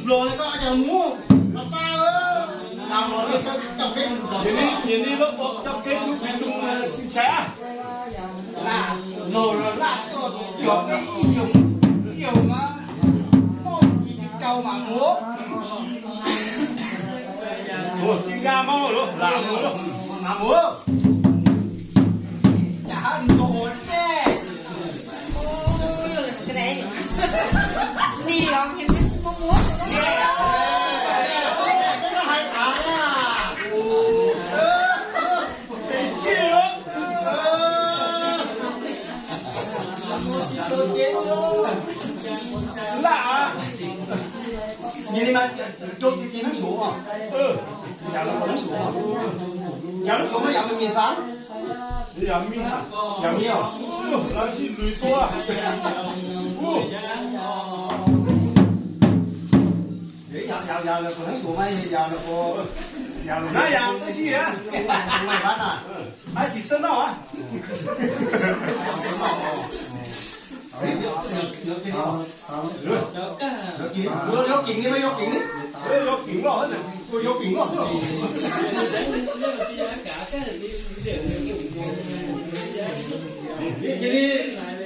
Los koj cov mus, los pab, los los coj peb los. Nyias li lub coj peb lub peb tus ntxhais. Lam los los laj tuaj cog peb ib xyoos, ib xyoos mas muaj ci tsis tau mas mus. Ua ci nkag mus lauj, lam mus lauj. Lam mus. Cas hab nkaus ne. Ni os, Lam. Nyias li mas rau tias tias nab suav os. Yam los puas nab suav os? Yam nab suav mas yam me me fab. Yam me, yam me os. Lawv sib lwm tua. Yam, yam, yam los puas nab suav mas yam los puas, yam los nab yam twb tsis yam. Mas fab na. Ab tsis txawj noj. Yog keem li mas yog keem li. Yog keem loj, yog keem loj. Ces li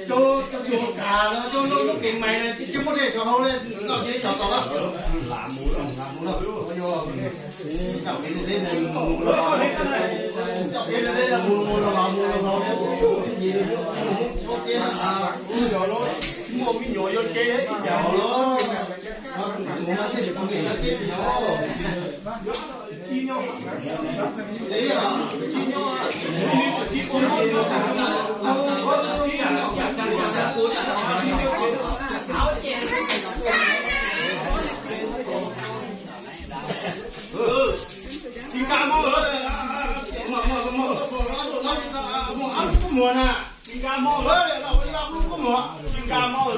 rau, rau tsuas kam los rau lub keem mais na, tsis muaj dej tsis hau li, noj ces tso tau lawm. Lam mus lawm, lam mus lawm. Yog, coj kev li deb mus los, coj kev li deb mus los los mus los los, ces muab tso ces, yog los, muaj me nyuam yuav ces ib yam los, mus mas thiaj li pom kev no ces yog. Tsis nkag mog, muag ab lub kub muag na. Tsis nkag mog, ab lub kub muag, tsis nkag mog.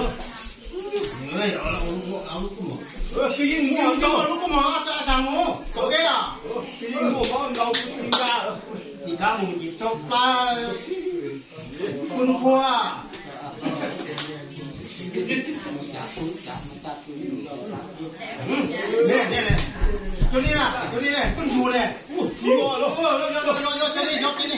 Kwv yeej muaj lub kub muag, tau kev a. Kwv yeej muaj mob ntau, tsis nkag. Tsis nkag mus tsis txhob plab, kub npua. Cov li na, cov li ne, kub ntsus ne. Yog, yog, yog, cov li, yog cov li.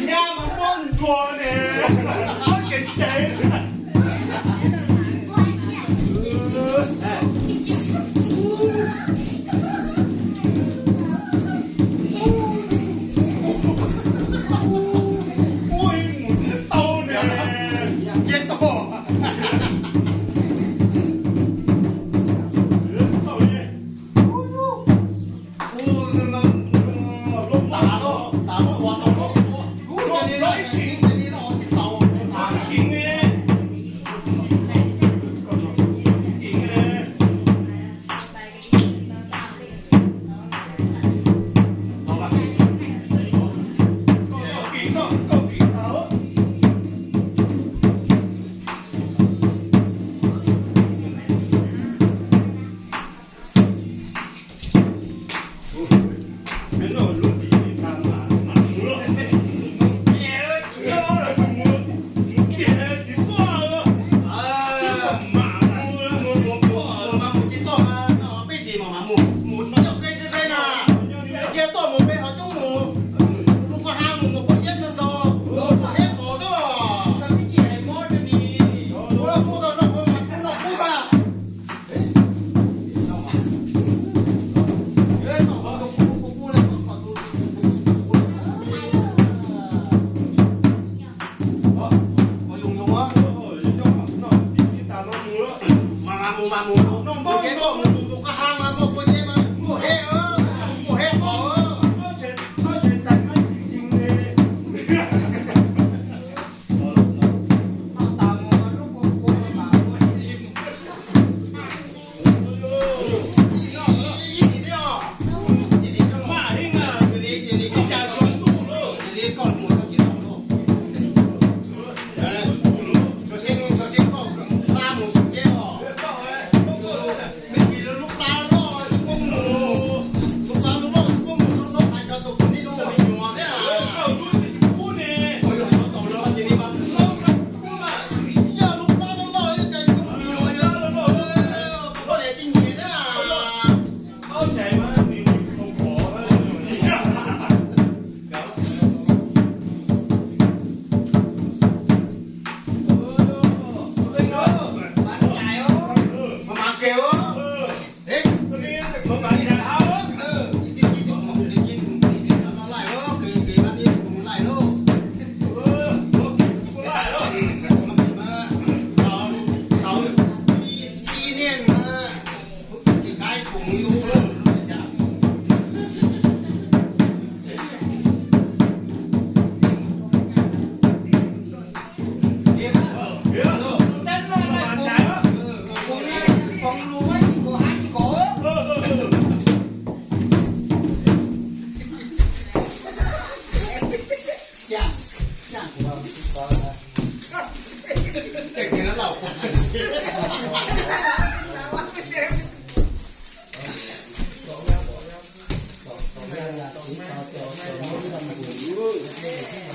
Nyab mas muab ntuas ne, muab ces ces. Ua ib mus thiaj tau ne. Ces tau.